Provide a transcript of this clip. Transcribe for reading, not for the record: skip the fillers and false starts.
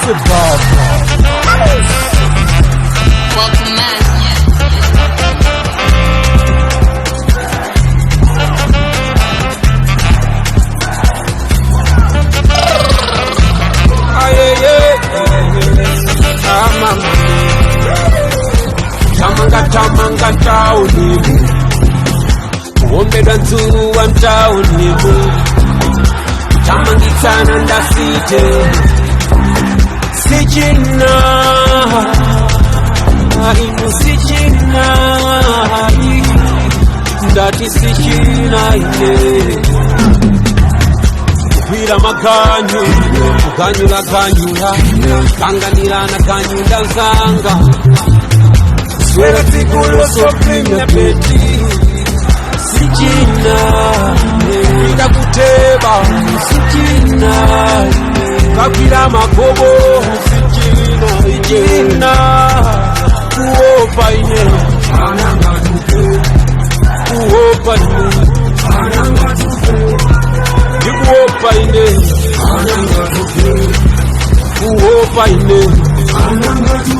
Baba. Welcome man. Tamanga tamanga taunimu kuombedwa nzuwa mtaunimu tamangitsana ndasite sichina inu sichina ndati sichina ine kugwira maganyu kuganyula ganyula kanganirana ganyula nzanga swera dzikulo soprinya peti sichina ida kuteba sichina kakwira magobo sichina sichina kuopa ine kuopa ine ndikuopa ine kuopa ine.